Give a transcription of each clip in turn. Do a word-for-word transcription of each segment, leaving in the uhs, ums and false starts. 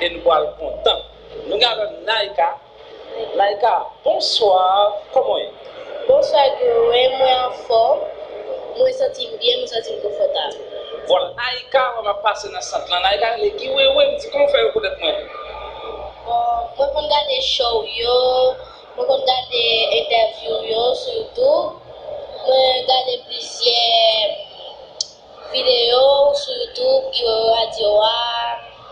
E nou pral kontan. Nou gen avè n Naïka. Naïka, bonswa, kòman w ye? Bonswa Guy, mwen anfòm, mwen santi m byen, mwen santi m konfòtab. Vwala, Naïka, wè m ap pase nan sant lan. Naïka rele Guy Wewe, m di kòman w fè rekonèt mwen? Bon, mwen konn gade show yo, mwen konn gade entèvyou yo sou YouTube, mwen gade plizyè videyo sou YouTube, Guy Wewe Radio a,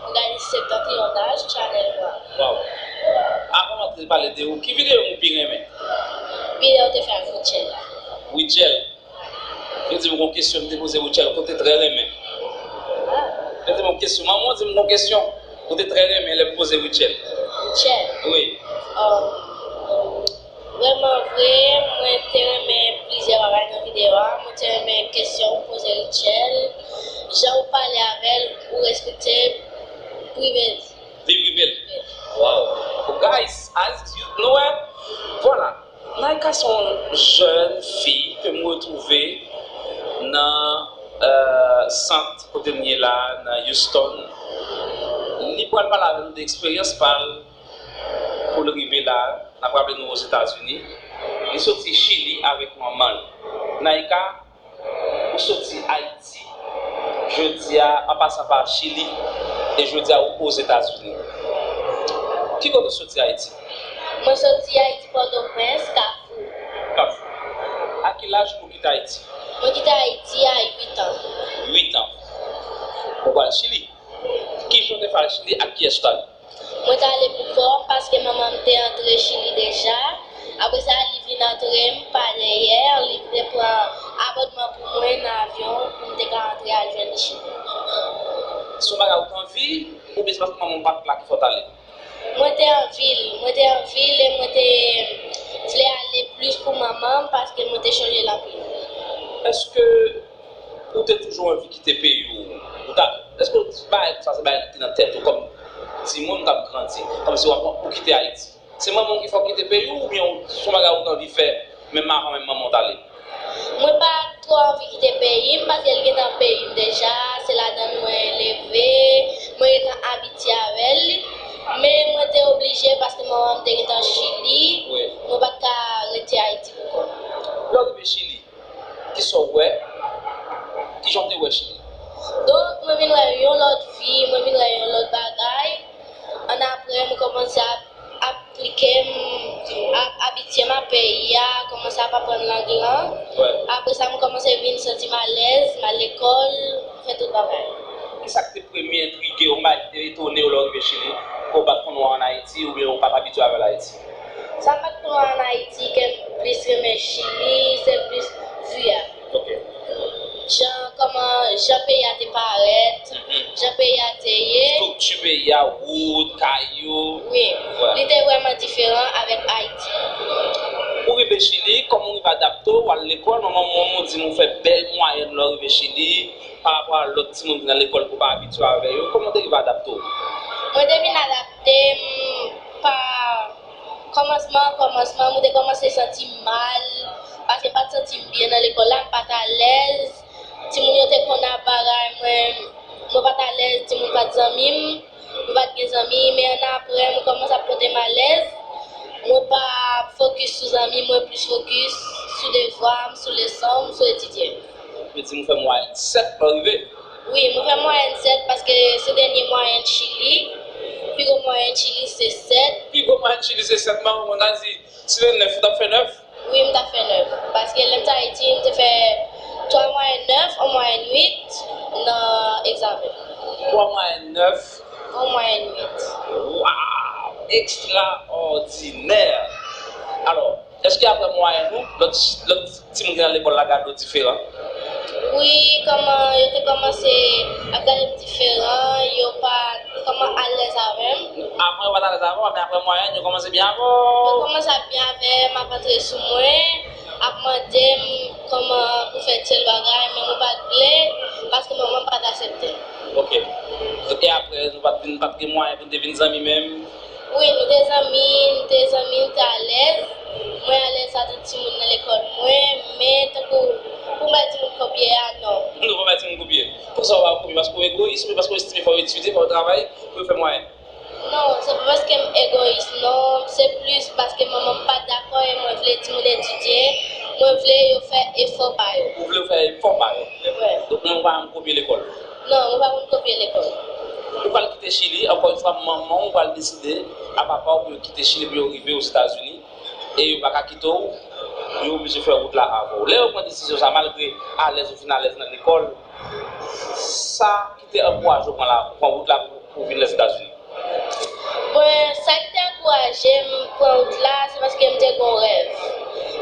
mwen gade Septentrional Channel yo a. Waw. Avan m antre pale de ou, ki videyo ou pi renmen? Videyo w te fè ak Rutshelle la. Rutshelle, yo di m gon kesyon m te poze Rutshelle, ke w te trè renmen. Yo di m gon kesyon, manman w di m gon kesyon, ou te trè renmen lè m poze Rutshelle. Rutshelle? Wi. Oh. Vrèman vre, mwen te renmen plizyè bagay nan videyo a. Mwen te renmen kesyon ou poze Rutshelle, jan ou pale avè l, ou respekte prive l. Li rive l. Waw. Guys, as you know, eh, vwala. Naïka se yon jèn fi ke m retwouve nan, euh, sant kote m ye la, nan Houston. Li pral pale avè nou de eksperyans pa l pou l rive la. N ap raple nou Ozetazini. Li soti Chili avèk manman l. Naïka, ou soti Ayiti, jodi a, an pasan pa Chili, e jodi a ou Ozetazini. Ki kote ou soti Ayiti? Mwen soti Ayiti, Pòtoprens, Kafou. Kafou. A ki laj ou kite Ayiti? Mwen kite Ayiti a uit an. Uit an. Ou pral Chili? Ki jan w te fè al Chili, ak kiyès ou t ale? Mwen t ale pou kò m paske manman m te antre Chili deja. Apre sa, li vin antre m pa dèyè, li te pran abònman pou mwen nan avyon pou m te ka antre al jwenn li Chili. Se yon bagay ou t anvi, oubyen se paske manman w pa t la ki fè w t ale? Mwen te anvi l, mwen te anvi l e mwen te vle ale plis pou manman m paske mwen te chonje l anpil. Èske ou te toujou anvi kite peyi w? Ou ta, èske bagay konsa se bagay ki te nan tèt ou kòm timoun k ap grandi? Kòmsi w ap, ou kite Ayiti? Se manman w ki fè w kite peyi w oubyen se yon bagay ou t anvi fè menm avan menm manman w t ale? Mwen pa twò anvi kite peyi m paske l gentan peyi m deja, se ladan l mwen leve, mwen gentan abitye avè l. Men mwen te oblije paske manman m te gentan Chili, mwen pa t ka rete Ayiti pou kò m. Lè w rive Chili, kisa w wè? Kijan w te wè Chili? Donk, mwen vin wè yon lòt vi, mwen vin wè yon lòt bagay. Annapre, mwen kòmanse ap aplike m, ap abitye m a peyi a, kòmanse ap aprann lang lan. Apre sa, mwen kòmanse vin santi m alèz, m al lekòl, fè tout bagay. Kisa k te premye entrige w, yon bagay ki te etone w lè w rive Chili, ke w pa t konn wè ann Ayiti oubyen w pa t abitye avè l Ayiti? Sa m pa t konn wè ann Ayiti ke m plis renmen Chili, se plis vi a. Ok. Jan, kòman, jan peyi a te parèt, jan peyi a te ye. Estrikti peyi a, wout, kay yo. Wi. Li te vrèman diferan avèk Ayiti. Ou rive Chili, kòman w rive adapte w, w al lekòl, manman w di w fè bèl mwayèn lè w rive Chili, pa rapò a lòt timoun ki nan lekòl ke w pa abitye avè yo, kòman w te rive adapte w? Mwen te vin adapte m pa kòmansman, kòmansman, mwen te kòmanse santi m mal, paske m pa t santi m byen nan lekòl la, m pa t alèz. Timoun yo te konn ap bagay, mwen, mwen pa t alèz, timoun pa t zanmi m, mwen pa t gen zanmi, men annapre, mwen kòmanse ap pote m alèz, mwen pa fokis sou zanmi, mwen plis fokis sou devwa m, sou leson m, sou etidye. Yo di m ou fè mwayèn sèt lè w rive. Wi, mwen fè mwayèn sèt paske se dènye mwayèn Chili. Pi gwo mwayèn Chili se sèt. Pi gwo mwayèn Chili se sèt, manman mwen ka di, si te nèf, ou t ap fè nèf? Wi, m t ap fè nèf. Paske lè m t Ayiti, m te fè twa mwayèn nèf, yon mwayèn uit nan egzamen. Twa mwayèn nèf. Yon mwayèn uit. Waw! Ekstraòdinè! Alò, èske apre mwayèn ou, lòt, lòt timoun ki nan lekòl la gade w diferan? Wi, kòman yo te kòmanse ap gade m diferan, yo pa t kòman alèz avè m. Avan yo pa t alèz avè w, men apre mwayèn, yo kòmanse byen avè w. Yo kòmanse ap byen avè m, ap antre sou mwen, ap mande m kòman pou fè tèl bagay, men mwen pa t vle, paske manman m pa t aksepte. Ok. E apre, nou pa t vin, pa t gen mwayen pou n te vin zanmi menm? Wi, nou te zanmi, nou te zanmi, nou te alèz. Mwen alèz ak tout timoun nan lekòl mwen, men tankou pou m bay timoun kòb yè a, non. Nou pa bay timoun kòb yè. Poukisa w pa kòb yè? Paske w egoyis oubyen paske w estime fò w etidye, fò w travay pou w fè mwayèn? Paske m egoyis, non, se plis paske manman m pa dakò e mwen vle timoun etidye, mwen vle yo fè efò pa yo. Ou vle yo fè efò pa yo. Wi. Donk, mwen pa janm kopye lekòl. Non, mwen pa konn kopye lekòl. Ou pral kite Chili, ankò yon fwa, manman w pral deside a papa w pou yo kite Chili, pou yo rive Ozetazini, e yo pa ka kite w, yo oblije fè wout la avè w. Lè yo pran desizyon sa, malgre alèz, ou fin alèz nan lekòl, sa ki te ankouraje w pran la, pran wout la pou, pou vin Lèzetazini? Bon, sa ki te ankouraje m pran wout la, se paske m te gen yon rèv.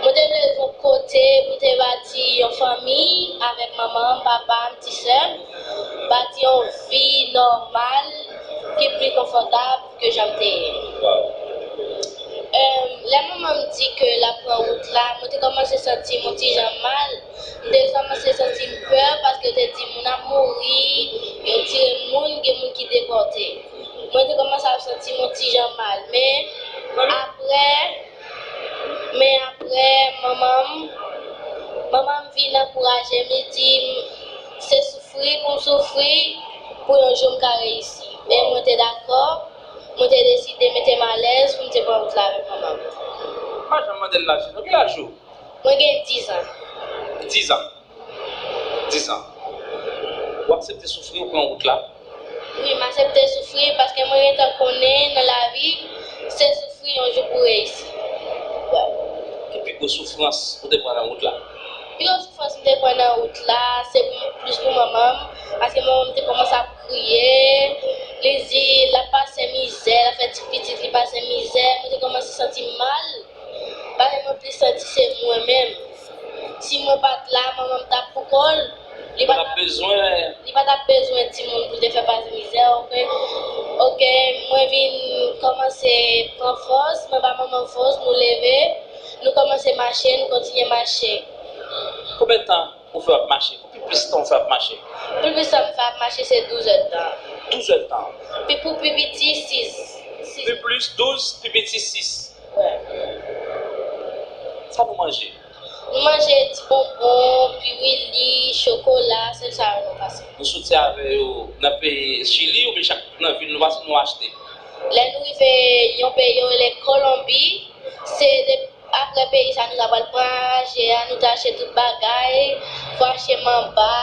Mwen te vle rive yon kote pou m te bati yon fanmi avèk manman m, papa m, ti sè m, bati yon vi nòmal ki pli konfòtab ke jan m te ye. Em, lè manman m di ke l ap pran wout la, mwen te kòmanse santi m yon ti jan mal. M te kòmanse santi m pè paske yo te di moun ap mouri, yo tire moun, gen moun ki depòte. Mwen te kòmanse ap santi m yon ti jan mal. Men apre, men apre, manman m, manman m vin ankouraje m, li di m, se soufri pou m soufri pou yon jou m ka reyisi. E mwen te dakò, mwen te deside mete m alèz pou m te pran wout la avèk manman m. M pa janm mande l laj li non. Ki laj ou? Mwen gen diz an. Diz an. Diz an. Ou aksepte soufri, ou pran wout la? Wi, m aksepte soufri paske mwen gentan konnen nan lavi, se soufri yon jou pou reyisi. Ki pi gwo soufrans ou te pran nan wout la? Pi gwo soufrans m te pran nan wout la, se pou, plis pou manman m, paske manman m te kòmanse ap kriye, li di l ap pase mizè, l ap fè ti pitit li pase mizè, mwen te kòmanse santi m mal. Bagay mwen plis santi se mwen menm. Si mwen pa t la, manman m t ap pou kò l. Li pa t ap bezwen. Li pa t ap bezwen timoun pou l te fè pase mizè, oke? Oke, mwen vin kòmanse pran fòs, mwen ba manman m fòs, nou leve, nou kòmanse mache, nou kontinye mache. Konbyen tan ou fè w ap mache? Pou pi plis tan ou fè w ap mache? Pou pi plis tan m fè ap mache, se douz èdtan. Douz èdtan. Pi pou pi piti, sis. Sis. Pi plis douz, pi piti sis. Sa nou manje? Nou manje ti bonbon, piwili, chokola, sèl sa yo nou pase. Nou soti avè yo nan peyi Chili oubyen chak nan vil nou pase nou achte? Lè nou rive yon peyi yo rele Kolonbi, se de, apre peyi sa nou ta pral pran aje a, nou ta achte tout bagay, fò achte manba,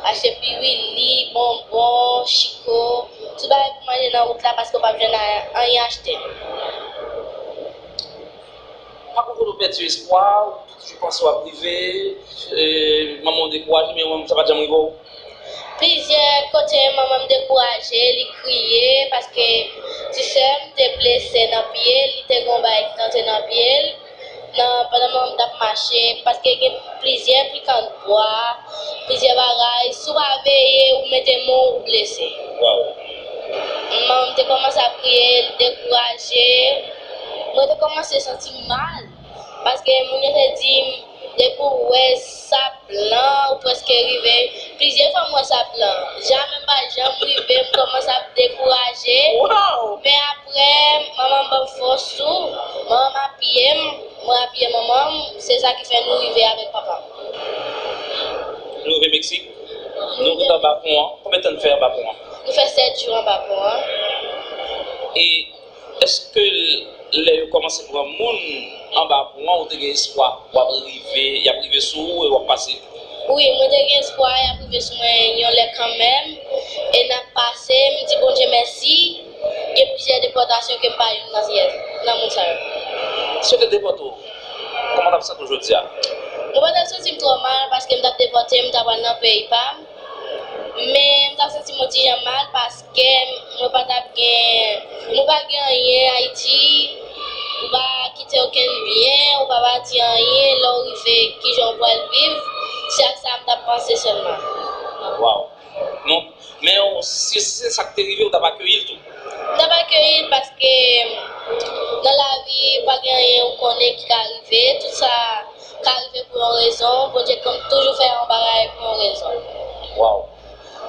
achte piwili, bonbon, chiko, tout bagay pou manje nan wout la paske w p ap jwenn a-, anyen achte. Pa gon kote w pèdi espwa, ou toujou panse w ap rive, e, manman w dekouraje, men ou menm sa pa t janm rive w? Plizyè kote manman m dekouraje, li kriye, paske ti sè m te blese nan pye l, li te gen yon bagay ki t antre nan pye l, nan, pandan manman m t ap mache, paske gen plizyè pikan bwa, plizyè bagay, si w pa veye, ou mete men w, ou blese. Waw. Manman m te kòmanse ap kriye, l dekouraje. Mwen te kòmanse santi m mal, paske moun yo te di m, depi w wè sab blan, ou prèske rive. Plizyè fwa m wè sab blan. Jamè m pa janm rive, m kòmanse ap dekouraje. Waw! Men apre, manman m ban m fòs tou. Manman m apiye m, mwen apiye manman m. Se sa ki fè nou rive avèk papa m. Nou rive Meksik. Nou rive anba pon an. Konbyen tan n fè anba pon an? Nou fè sèt jou anba pon an. E Èske lè yo kòmanse pran moun anba pon an, ou te gen espwa w ap rive, y ap rive sou ou e w ap pase? Wi, mwen te gen espwa y ap rive sou mwen yon lè kanmenm, e n ap pase, m di Bondye mèsi, gen plizyè depòtasyon ke m pa youn nan, nan moun sa yo. Si yo te depòte w, kòman w t ap santi w jodi a? Mwen pa t ap santi m twò mal, paske m t ap depòte, m ta pral nan peyi pa m. Men m t ap santi m yon ti jan mal paske mwen pa t ap gen, mwen pa gen anyen Ayiti, ou pa kite okenn byen, ou pa pati anyen, lè w rive, kijan w pral viv, se ak sa m t ap panse sèlman. Waw. Non, men w, si, si se sa k te rive, w t ap akeyi l tou? M t ap akeyi l paske nan lavi, pa gen anyen ou konnen ki ka rive, tout sa ka rive pou yon rezon. Bondye konn toujou fè yon bagay pou yon rezon. Waw.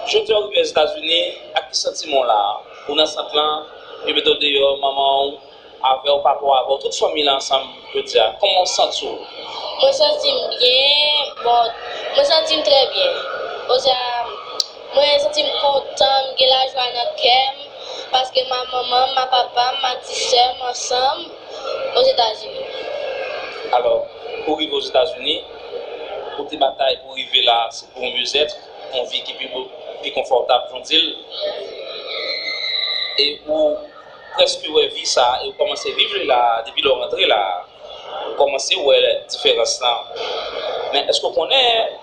Jodi a w rive Ozetazini, ak ki santiman w la a? Ou nan sant lan, yo mete w deyò, manman w avè w, papa w avè w, tout fanmi lan ansanm jodi a. Kòman w santi w? Mwen santi m byen, bon, mwen santi m trè byen. Ozè a, mwen santi m kontan, m gen lajwa nan kè m. Paske ma manman m, ma papa m, ma ti sè m ansanm Ozetazini. Alò, pou rive Ozetazini, ou te batay pou rive la, se pou yon mieux-être, yon vi ki pi, pi konfòtab, jan w di l. E ou prèske wè vi sa a, e ou kòmanse viv li la, depi lè w rantre la, ou kòmanse wè diferans lan. Men èske w konnen,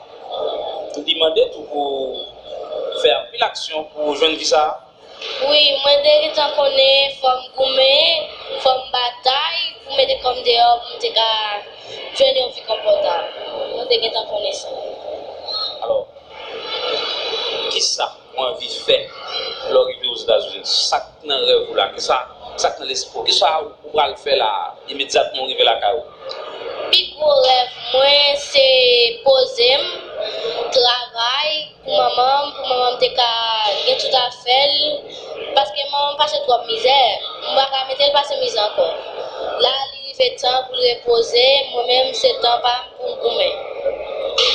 li mande tou pou w fè anpil aksyon pou w jwenn vi sa a? Wi, mwen te gentan konnen fò m goumen, fò m batay pou mete kò m deyò pou m te ka jwenn yon vi konfòtab. Mwen te gentan konnen sa. Alò, kisa ou anvi fè lè w rive Ozetazini? Sa k nan rèv ou la? Kisa, sa k nan lespri w? Kisa ou pral fè la a, imedyatman w rive lakay ou? Pi gwo rèv mwen se poze m, travay, pou manman m, pou manman m te ka gen tout afè l, paske manman m pase twòp mizè, m pa ka mete l pase mizè ankò. La, li rive tan pou l repoze, mwen menm, se tan pa m pou m goumen.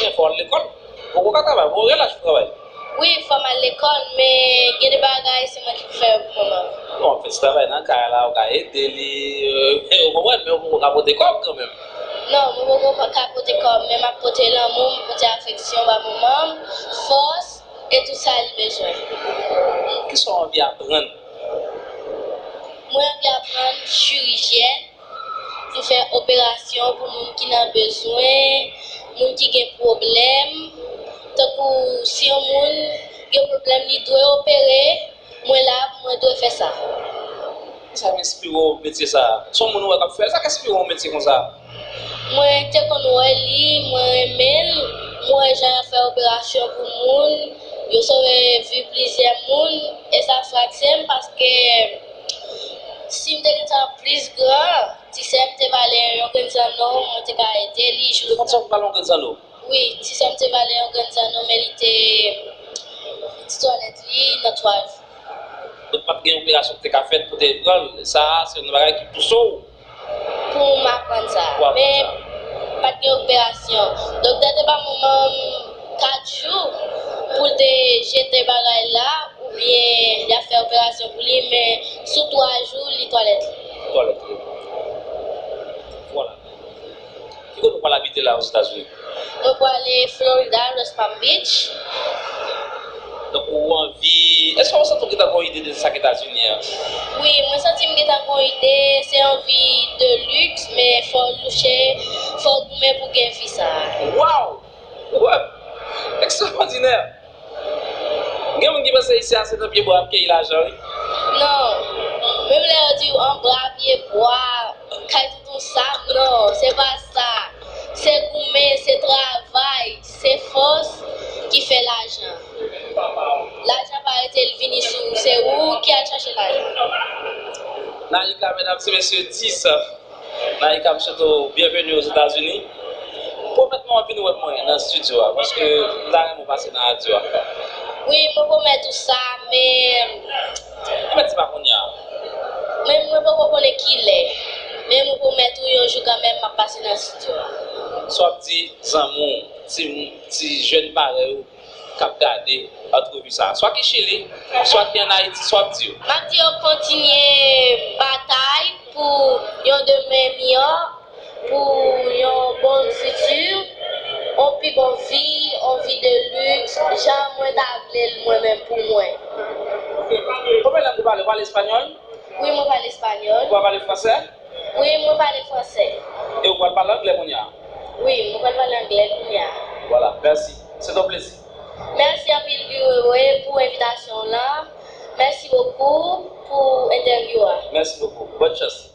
Men fò w al lekòl. Ou poko ka travay, ou poko gen laj pou travay. Wi, fò m al lekòl, men gen de bagay se mwen ki pou fè yo pou manman m. Bon, w ap fè ti travay nan kay la, ou ka ede li, ou konprann, men ou poko ka pote kòb kanmenm. Non, mwen poko ka pote kòb, men m ap pote lanmou, m pote afeksyon ba manman m, fòs, e tout sa li bezwen. Kisa w anvi aprann? Mwen anvi aprann chirizyèn pou fè operasyon pou moun ki nan bezwen, moun ki gen pwoblèm. Tankou si yon moun gen pwoblèm li dwe opere, mwen la, mwen dwe fè sa. Kisa k enspire w metye sa a? Se yon moun ou wè k ap fè l, sa k enspire w metye konsa? Mwen te konn wè li, mwen renmen l, mwen wè jan y ap fè operasyon pou moun, yo sove vi plizyè moun, e sa frakse m paske si m te gentan plis gran, ti sè m te vale yon grenn zanno, mwen te ka ede li. Ou te konn sa pou vale yon grenn zanno? Wi, ti sè m te vale yon grenn zanno, men li te ti twalèt li nan twa jou. Donk pa t gen operasyon ki te ka fèt pou te pran l. Sa a, se yon bagay ki pouse w. Pou m aprann sa. Men, pa t gen operasyon. Doktè te ba manman m kat jou pou l te jete bagay la, oubyen y ap fè operasyon pou li, men sou twa jou, li twalèt li. Twalèt li. Vwala. Ki kote w pral abite la Ozetazini? Mwen prale Florida, West Palm Beach. Donk ou anvi, èske w santi w gentan gen yon ide de sa k Etazini an? Wi, mwen santi m gentan gen yon ide, se yon vi de luxe, men fò w louche, fò w goumen pou gen vi sa a. Wow! Wow! Ekstraòdinè! Gen moun ki panse isi a se nan pye bwa y ap keyi lajan wi. Non. Menm lè yo di w anba pye bwa, kay tonton Sam, non, se pa sa. Se goumen, se travay, se fòs ki fè lajan. Lajan pa rete l vini sou ou, se ou ki al chache lajan. Naïka, medam e mesye, dis. Naïka, m swete w byenveni Ozetazini. Pwomèt mwen w ap vin wè mwen nan estidyo a, paske m ta renmen w pase nan radyo a. Wi, mwen pwomèt ou sa, men. Ebyen, di m a kounye a. Men mwen poko konnen kilè. Men mwen pwomèt ou, yon jou kanmenm, m ap pase nan estidyo a. Sa w ap di zanmi w, ti, ti jèn parèy ou, k ap gade antrevi sa a, swa ki Chili, swa ki ann Ayiti, sa w ap di yo? M ap di yo kontinye batay pou yon demen miyò, pou yon bon fiti, yon pi bon vi, yon vi de liks, jan mwen ta vle l mwen menm pou mwen. Konbyen lang ou pale? Ou pale espanyòl? Wi, mwen pale espanyòl. Ou pale fransè? Wi, mwen pale fransè. E ou pral pale anglè kounye a? Wi, mwen pral pale anglè kounye a. Vwala, mèsi. Se yon plezi. Mèsi anpil, Guy Wewe, pou envitasyon w lan. Mèsi bokou pou entèvyou a. Mèsi bokou. Bòn chans.